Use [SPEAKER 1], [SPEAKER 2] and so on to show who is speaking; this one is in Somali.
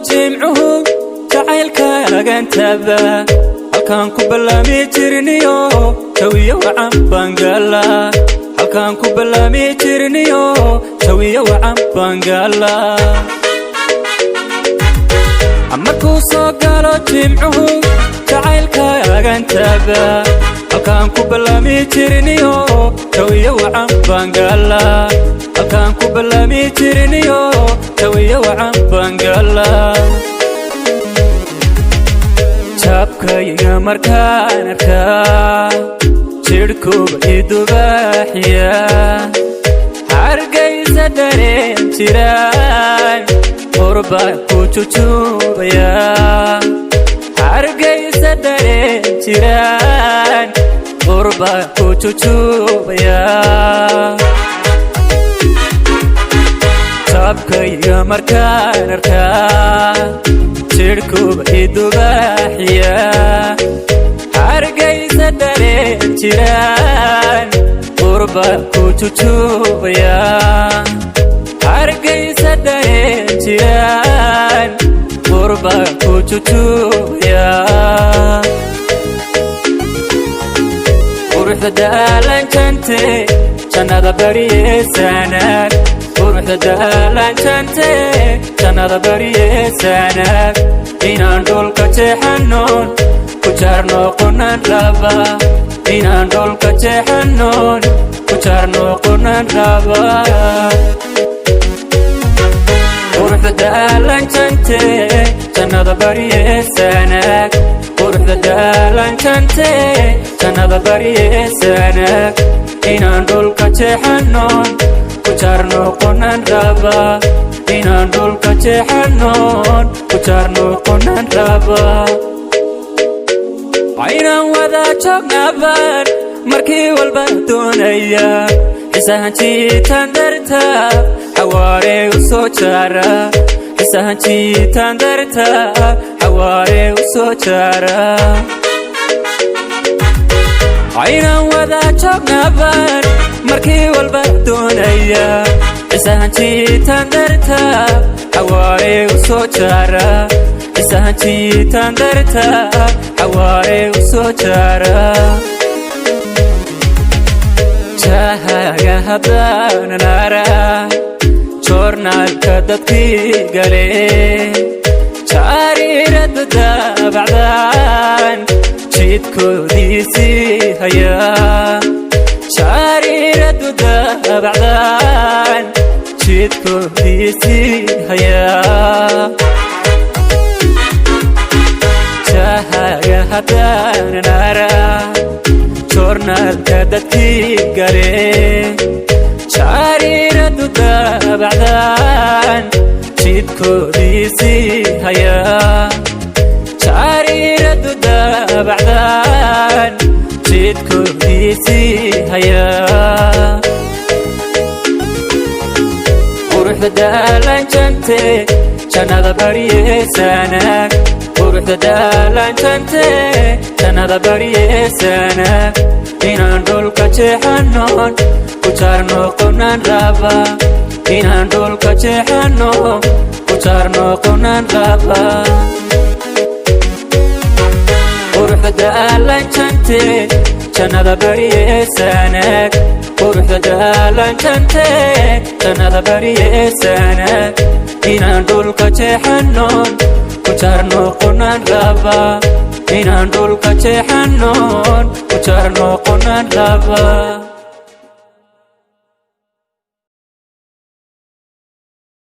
[SPEAKER 1] Jimcuhu jacaylkaagantaba halkaan ku ballaami jirniyo, jawiyo wacan bangala. Halkaan ku ballaami jirniyo, jawiyo wacan bangala. Markuu soo galo Jimcuhu jacaylkaagantaba halkaan ku ballaami jirniyo, jawiyo wacan bangala. Halkaan ku ballaami jirniyo, jawiyo wacan bangala. Jabkayga markaan arkaa, jidhkuba idubaaxiya. Hargaysa dareen jiraan, qurba ku jujuubaya. Hargaysa dareen jiraan, qurba ku jujuubaya. Jabkayga markaan arkaa, jidhkuba idubaaxiya. Hargaysa dareen jiraan, qurba ku jujuubaya. Hargaysa dareen jiraan, qurba ku jujuubaya. Quruxda daalan jante, jannada baryeesanaag. Quruxda daalan jante, jannada baryeesanaag. Inaan dhulka jeexanoon ku jaarno qonan raba. Inaan dhulka jeexanoon ku jaarno qonan raba. Quruxda daalan jante, jannada baryeesanaag. Quruxda daalan jante, jannada baryeesanaag. Inaan dhulka jeexanoon ku jaarno qonan raba. Inaan dhulka jeexanoon ku jaarno qonan raba. Inaan wada joognabaan markii walba doonaya. Xiisahan jiitaan darta xawaare u soo jaara. Xiisahan jiitaan darta xawaare u soo jaara. Inaan wada joognabaan markii walba doonaya. Xiisahan jiitaan darta xawaare u soo jaara. Xiisahan jiitaan darta xawaare u soo jaara. Jahaga haddaanan arag, joornaalka dadkii gale, jaariiradu daabacdaan jidkoodiisii haya. Jaariiradu daabacdaan jidkoodiisii haya. Jahaga haddaanan arag, joornaalka dadkii gale, jaariiradu daabacdaan jidkoodiisii haya. Jaariiradu daabacdaan jidkoodiisii haya. Quruxda daalan jante, jannada baryeesanaag. Quruxda daalan jante, jannada baryeesanaag. Inaan dhulka jeexanoon ku jaarno qonan raba. Inaan dhulka jeexano ku jaarno qonan raba. Quruxda daalan jante, jannada baryeesanaag. Quruxda daalan jante, jannada baryeesanaag. Inaan dhulka jeexanoon ku jaarno qonan raba. Inaan dhulka jeexanoon ku jaarno qonan raba.